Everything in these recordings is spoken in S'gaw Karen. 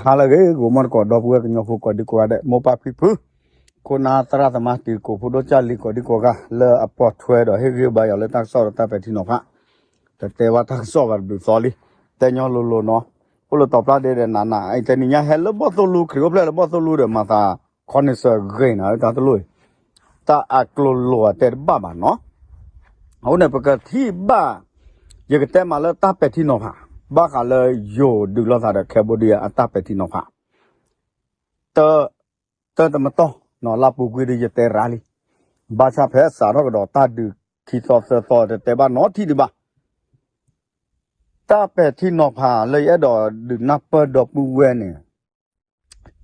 ဟါလၢအဂ့ၤ ဂိၤမီၢ်တကိး ဒီပုၢ်ဝဲၢ်ကညီဖိကိးဒံကိးဂၤဒဲး မိၢ်ပၢ်ဖံဖု ခိၣ်နၢ်သရၣ်သမါ တံၤသကိးဖိဒိၣ်ကၢ်လံၤကိးဒံကိးဂၤ လၢအပိာ်ထွဲဒီးဟ့ၣ်ဂံၢ်ဘါယွၤလၢတၢ်ကစီၣ်ဒီးတၢ်ပဲာ်ထံနီၤဖး တတဲဘၣ်တၢ်ကစီၣ်ဘၣ်တဘျုးသီလံ တဲညီလိၤလိၤနီၤ အိၣ်လၢတီၤပျၢ်ဒဲးဒီးနးနး အံၤတနံၤညါဟဲလၢဘီၣ်သိၣ်လူ ခရံာ်အိၣ်ဖျဲၣ်လၢဘီၣ်သိၣ်လူဒီး မၤသးခီန့ၣ်စၢၤဂ့ၤနၤ တၢ်တလိၣ်အံၤ တၢ်အကျိၤလိာ်အတဲတဘၣ်ဘၣ်နီၤ အဃိန့ၣ် ပကထံၣ်ဘၣ် ယကတဲမးလၢတၢ်ပဲာ်ထံနီၤဖး ဘၣ်ဃးလၢယိၤဒုးလိာ်သးဒီး Cambodia အတၢ်ပဲာ်ထံနီၤဖး တၢ်တမတီၢ် လၢပူၤကွံာ်ဒီးယတဲရါလံ ဘၣ်ဆၣ်ဖဲစးထီၣ်ကဒီးတၢ်ဒုးခံသီသၢသီတတဲဘၣ်နီတထံၣ်ဒံးဘၣ် တၢ်ပဲာ်ထံနီၤဖးလၢယအဲၣ်ဒိးဒုးနၢ်ပၢၢ်ဒီပုၢ်ဝဲၢ်န့ၣ်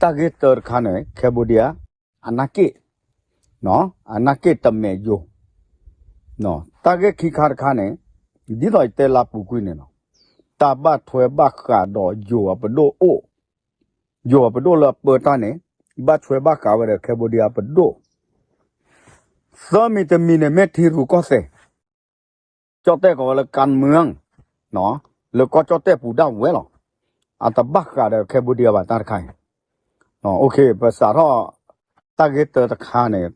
တၢ်ဂ့ၢ်တၢတခါန့ၣ် Cambodia အနၢ်က့ၣ် အနၢ်က့ၣ်တမဲာ်ယိၤ တၢ်ဂ့ၢ်ခံခါတခါန့ၣ် ဒ်သိးယတဲလၢပူၤကွံာ်န့ၣ်လီၤ တၢ်ဘၣ်ထွဲဘၣ်ဃးဒီးယိၤအပဒိၣ်အိၣ် ယိၤအပဒိၣ်လၢအပၢတၢ်န့ၣ် ဘၣ်ထွဲဘၣ်ဃးဝဲဒီး Cambodia ပဒိၣ် သၢမံၤတမံၤန့ၣ် မ့ၢ်ထံရူၢ်ကီၢ်သဲး ကၠီၣ်တဲၣ်ကိးဝဲလၢ การเมือง လၢကီၢ်ကၠီၣ်တဲၣ်ပူၤဒၣ်ဝဲလီၤ အတဘၣ်ဃးဒီး Cambodia ဘၣ်တၢ်တခါအံၤ ပစးထီၣ် တၢ်ဂ့ၢ်တၢတခါန့ၣ်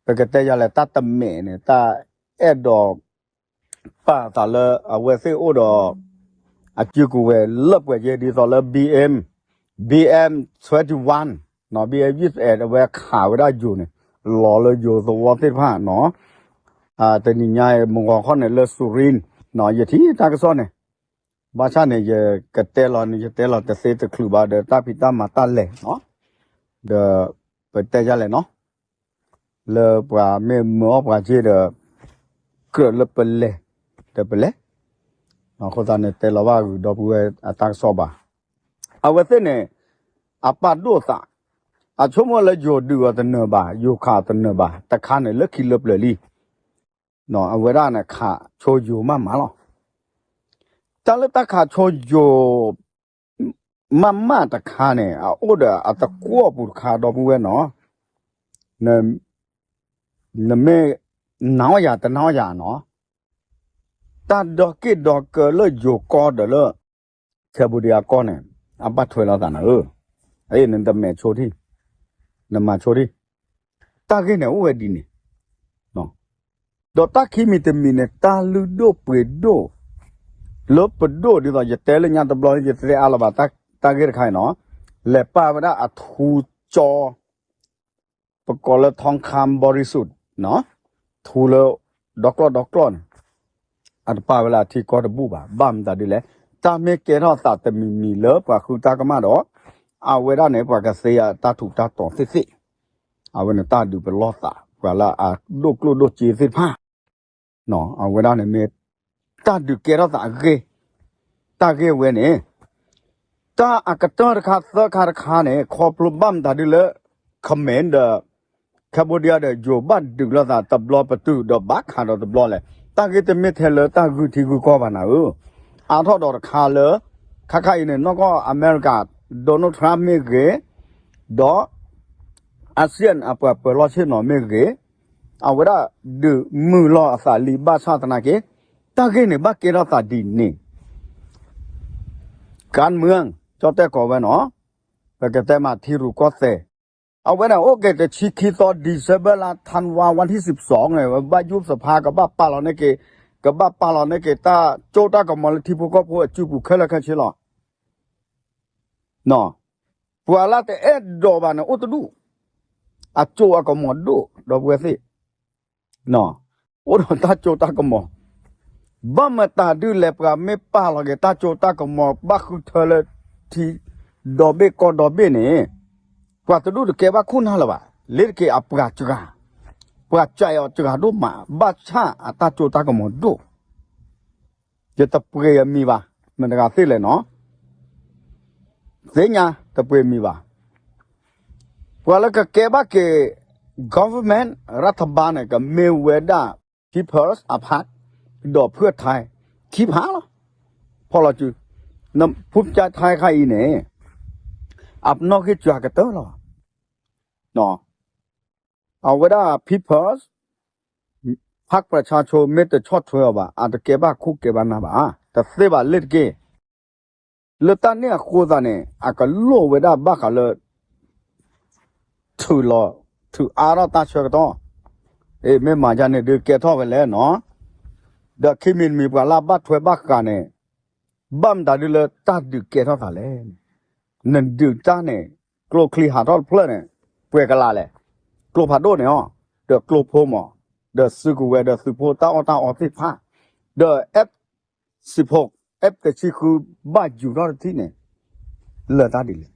ပကတဲယၤလဲၣ် တၢ်တမဲာ်န့ၣ် တၢ်အဲၣ်ဒိး ပာ်သးလၢအဝဲသ့ၣ်အိၣ်ဒီး အစုကဝဲၤလၢပှဲၤယဲၢ်ဒ်သိးလၢ BM BM twenty one နီၤ BM ယံၢ်အဲၣ် အဝဲခးဝဲဒၣ်ယိၤန့ၣ် လီၤလၢယိၤသဝီသ့ၣ်တဖၣ်နီၤ တနံၤညါအံၤ မုၢ်ဂီၤခီန့ၣ်လၢ Surin နီၤ ယထံၣ်တၢ်ကစီၣ်န့ၣ် ဘၣ်ဆၣ်န့ၣ် ယကတဲလီၤန့ၣ် ယတဲလီၤတသ့တချုးဘၣ်ဒီး တၢ်ဖံးတၢ်မၤတၢ်လဲၤနီၤ ဒီးပတဲယၤလဲၣ်နီၤ လၢပှၤမ့ၢ်မၢအီၣ်ပှၤက့ဒီး ကြၢးလၢပလဲၤ ဒီးပလဲၤ အဃိသတးန့ၣ် တဲလီၤဘၣ်ဂုၤဒီပုၢ်ဝဲၢ်အတၢ်ကစီၣ်ဘၣ်. အဝဲသ့ၣ်န့ၣ် အပာ်ဒိၣ်သး အဆိကမိၣ်လၢယိၤဒုးအီၤတနၢၤဘၣ် ယိၤခးအီၤတနၢၤဘၣ် တခါန့ၣ်လၢခံလၢပျၢၤလံ အဝဲဒၣ်န့ၣ် ခးဆိယိၤမးမးလီၤ. တၢ်လၢတၢ်ခးဆိယိၤ မးမးတခါန့ၣ် အအိၣ်ဒီးအတကွီၣ်ပူၤတခါဒီပုၢ်ဝဲၢ်နီၤ နမ့ၢ်နာ်အီၣ်ယၤတနာ်အီၣ်ယၤနီၤ တၢ်ဒီက့ၣ်ဒီကၢလၢယိၤကီၢ်ဒီးလၢ Cambodia ကီၢ်န့ၣ် အဘၣ်ထွဲလိာ်သးနၤဧၢ, အအံၤနတမဲာ်ဆိထံၣ်, နမၤဆိထံၣ်, တၢ်ဂ့ၢ်န့ၣ်အိၣ်ဝဲဒ်န့ၣ်, ဒီးတၢ်ခံမံၤတမံၤန့ၣ် တၢ်လုၢ်ဒိၣ်ပှ့ၤဒိၣ် လၢပဒိၣ်ဒ်သိး ယတဲလၢညါတဘျီ ယတဲအါလီၤဘၣ် တၢ်ဂ့ၢ်တခါအံၤနီၤ, လဲၤပာ်ဝဲဒၣ်အထူကၠီ ပကိးလၢ ทองคำบริสุทธิ์ ထူလၢ ဒီကျီၢ်ဒီကျီၢ်န့ၣ် အတပာ်ဝဲလၢအထံကီၢ်တဘူၣ်ဘၣ်. ဘၣ်မတၤဒ်လဲၣ်, တၢ်မ့ၢ်ကဲထီၣ်သးတမံၤမံၤလၢပှၤဃုတၢ်ကမၣ်ဒီး အဝဲဒၣ်န့ၣ် ပှၤကသ့အတၢ်ထူးတၢ်တီၤသ့ၣ်သ့ၣ်, အဝဲန့ၣ်တၢ်ဒုးပလီၢ်သး ပှၤလၢအဒိၣ်ကျိၣ်ဒိၣ်စ့သ့ၣ်တဖၣ် အဝဲဒၣ်န့ၣ်မ့ၢ် တၢ်ဒုးကဲထီၣ်သးအဂ့ၢ်, တၢ်ဂ့ၢ်ဝဲန့ၣ် တၢ်အကတၢၢ်တခါသၢခါတခါန့ၣ် ခီဖျိဘၣ်မတၤဒ်လၢ ခမဲၣ်ဒီး Cambodia ဒီးယိၤဘၣ်ဒုးလိာ်သးတဘျီပတုာ်ဒီးဘၣ်ခးဒီးတဘျီလဲၣ်, တၢ်ဂ့ၢ်တမ့ၢ်ထဲလၢတၢ်ဂုၢ်ထံဂုၢ်ကီၢ်ဘၣ်နၤဧၢ, အါထီၣ်ဒီးတခါလၢ ခါခါအံၤန့ၣ် နီၢ်ကီၢ်အမဲရကၤ Donald Trump မ့ၢ်ဂ့ၤ, ဒီး ASEAN အပှၤပၢၤလီၢ်ဆ့ၣ်နီၤမ့ၢ်ဂ့ၤ, အဝဲဒၣ်ဒုးမုာ်လီၤအသးလံဘၣ်ဆၣ်သနာ်က့ တၢ်ဂ့ၢ်န့ၣ်ဘၣ်ကဲထီၣ်သးဒ်န့ၣ် การเมือง ကၠီၣ်တဲၣ်ကိးဝဲနီၤ, ပကတဲမးထံရူၢ်ကီၢ်သဲး, အဝဲန့ၣ်အိၣ်က့ၤတဆံခံသီ December လါ ธันวา วันที่สิบสอง န့ၣ် ဘၣ်ယူၢ်သဖါ ကဘၣ်ပာ်လီၤန့ၢ်က့ၤ, ကဘၣ်ပာ်လီၤန့ၢ်က့ၤ တၢ်ကၠိတၢ်ကမီၤလၢထံဖိကီၢ်ဖိအစုပူၤခဲလၢာ်ခဲဆ့လီၤ. ပှၤလၢတအဲၣ်ဒိးဘၣ်န့ၣ်အိၣ်တဒူၣ်, အကၠိအကမီၤဒိၣ် ဒီပုၢ်ဝဲၢ်သ့ၣ် အိၣ်ဒီးတၢ်ကၠိတၢ်ကမီၤ, ဘၣ်မတၤဒ်လဲၣ် ပှၤမ့ၢ်ပာ်လီၤက့ၤတၢ်ကၠိတၢ်ကမီၤ ဘၣ်ဃုထၢလၢထံဒီဘ့ၣ်ကီၢ်ဒီဘ့ၣ်န့ၣ်, ပှၤတဒူၣ်တကဲဘၣ်ခိၣ်နၢ်လၢၤဘၣ်, လ့ၤတက့ၤအပှၤစှၤ, ပှၤစှၤအီၤစှၤဒိၣ်မး ဘၣ်ဆၣ်အတၢ်ကၠိတၢ်ကမီၤဒိၣ် ယတပှ့ၤအမံၤဘၣ်, မတၤတဂၤသ့ၣ်လဲၣ်နီၤ, သ့ၣ်ညါတပှ့ၤမံၤဘၣ်. ပှၤလၢကကဲဘၣ်က့ၤ government ရၢထဘါန့ၣ် ကမ့ၢ်ဝဲဒၣ် People's Party ဒီးဖုၣ်ထါ ခံဖးလီၤ. ဖီၣ်လီၤစု ဖုၣ်ထါခါအံၤန့ၣ် အပနီၣ်ဂံၢ်စှၤကတၢၢ်လီၤ. အဝဲဒၣ် People's พรรคประชาชน မ့ၢ်တဆီၣ်ထွဲအီၤဘၣ် အတကဲဘၣ်ခိၣ်ကဲဘၣ်နၢ်ဘၣ်, တသ့ဘၣ်လ့ၤတက့ၢ်. လၢတၢ်န့ၣ်အဃိသတးန့ၣ် အကလိၣ်ဝဲဒၣ်ဘၣ်ဃးလၢ ထုးလီၤ ထုးအါထီၣ်တၢ်ဆၢကတီၢ်, မ့ၢ်မၤဒ်န့ၣ်ဒုးကဲထီၣ်ဝဲလဲၣ်နီၤ, ဒီးခံမံၤတမံၤပှၤလၢအဘၣ်ထွဲဘၣ်ဃးန့ၣ် ဘၣ်မတၤဒုလၢတၢ်ဒုးကဲထီၣ်သးလဲၣ်, နဒုးတၢ်န့ၣ် ကျိချံဟးထီၣ်တဖျၢၣ်န့ၣ် ပှဲၤကလးလဲၣ်, ကျိဖးဒိၣ်န့ၣ်အီၤ, ဒီးကျိဖိမး, ဒီးသုကဝဲၤဒီးသုးဖိတၢ်အီၣ်တၢ်အီသ့ၣ်တဖၣ်, ဒီး F စံးဖိ F တဆံဃု ဘၣ်ယူၤထီၣ်တထံၣ်န့ၣ် လၢတၢ်ဒ်လဲၣ်.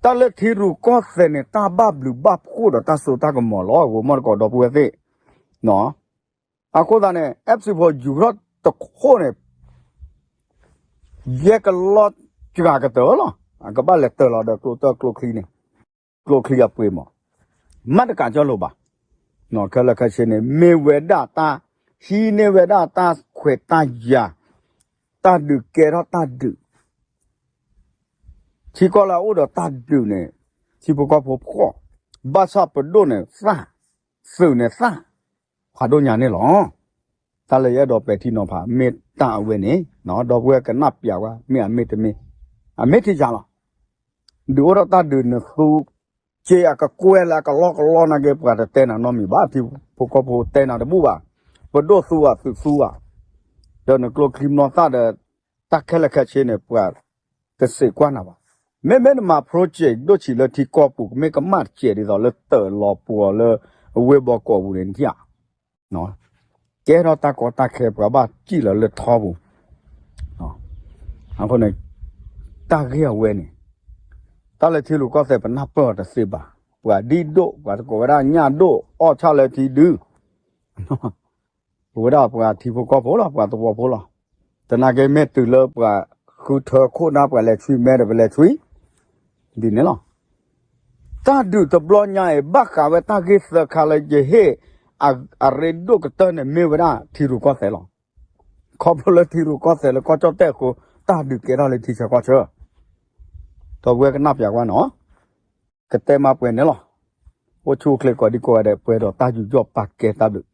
တၢ်လၢထံရူၢ်ကီၢ်သဲးန့ၣ် တၢ်ဘၣ်ဘျုးဘၣ်ဖှိၣ်ဒီးတၢ်စိတၢ်ကမီၤလီၤ. ဂိၤမီၢ်တကိးဒီပုၢ်ဝဲၢ်သ့ၣ်, အဃိသတးန့ၣ် F စံးဖိယူၤထီၣ်တခိၣ်န့ၣ် ယဲၢ်ကလီၢ်စှၤကတၢၢ်လီၤ. အကဘၣ်လဲၤတၢၢ်လီၤဒီးကျိတၢၢ်ကျိချံန့ၣ်, ကျိချံအပှ့ၤမး, မ့ၢ်တကးကၢလိာ်ဘၣ်. ခဲလၢာ်ခဲဆ့န့ၣ် မ့ၢ်ဝဲဒၣ်တၢ်ဟံးန့ၢ်ဝဲဒၣ်တၢ်ခွဲးတၢ်ယာ်, တၢ်ဒုးကဲထီၣ်တၢ်ဒုး ထံကီၢ်လၢအအိၣ်ဒီးတၢ်ဒုးန့ၣ် ထံဖိကီၢ်ဖိဖှီၣ်, ဘၣ်ဆၣ်ပဒိၣ်န့ၣ်သၣ်, သုးန့ၣ်သၣ်, ဖးဒိၣ်ညါန့ၣ်လီၤ. တၢ်လၢယအဲၣ်ဒိးပဲာ်ထံနီၤဖး မ့ၢ်တၢ်အဝဲန့ၣ်, ဒီပုၢ်ဝဲၢ်ကနၣ်ပျးဝဲ မ့ၢ်အမ့ၢ်တမ့ၢ်, အမ့ၢ်ထံဆးလီၤ. ဒုးအိၣ်ထီၣ်တၢ်ဒုးနသူ က့အကကွဲၢ်လၢအကလီကလီနာ်က့ ပှၤတတဲနၤနီတမံၤဘၣ်, ထံဖိကီၢ်ဖိတဲနၤတဘူၣ်ဘၣ်, ပဒိၣ်သူဧါ သုးသူဧါ, ဒီးနကျိချံမျိာ်သၣ်ဒီး တၢ်ခဲလၢာ်ခဲဆ့န့ၣ် ပှၤတစံးကွၢ်နၤဘၣ်. မ့မ့ၢ်နမၤ project ဒိၣ်ဆံးလၢထံကီၢ်ပူၤ ကမ့ၢ်ကမၣ်တစဲးဒ်သိးလၢတၢးလီၤပှီၤလၢအဝ့ၢ်ဘီကီးပူၤန့ၣ် နထံၣ်ဧါ ကဲထီၣ်တၢ်ကီတၢ်ခဲ ပှၤဘၣ်စံၣ်လီၤလၢထီပူၤ, အဃိန့ၣ် တၢ်ဂ့ၢ်အဝဲန့ၣ် တၢ်လၢထံရူၢ်ကီၢ်သဲး ပနၢ်ပၢၢ်အီၤတသ့ဘၣ်. ပှၤဒ်ဒိၣ် ပှၤတကိးဝဲဒၣ်ညၣ်ဒိၣ် အီၣ်ဆၣ်လၢထံဒု ပဝဲဒၣ်ပှၤထံဖိကီၢ်ဖိလီၤ, ပှၤသဝီဖိလီၤ. သနာ်က့မ့ၢ်တုၤလၢပှၤဃုထၢခိၣ်နၢ် ပှၤလဲၤဆွံမဲဒီးပလဲၤဆွံ ဒ်န့ၣ်လီၤ. တၢ်ဒုးတဘျီညါအံၤ ဘၣ်ဃးဝဲတၢ်ဂ့ၢ်သၢခါလၢယဟ့ၣ် အရ့ဒိၣ်ကတၢၢ်န့ၣ် မ့ၢ်ဝဲဒၣ်ထံရူၢ်ကီၢ်သဲးလီၤ. ခီဖျိလၢထံရူၢ်ကီၢ်သဲးလၢကီၢ်ကၠီၣ်တဲၣ်အဃိ တၢ်ဒုးကဲထီၣ်လၢထံဆၢကီၢ်ဆၢ, ဒီပုၢ်ဝဲၢ်ကနၣ်ပျးကွၢ်နီၤ, ကတဲမးပှဲၤန့ၣ်လီၤ. အိၣ်ဆူၣ်အိၣ်ချ့ကိးဒံကိးဂၤဒဲး ပှဲၤဒီးတၢ်ယူးယီၣ်ပာ်ကဲတၢ်ဘျုး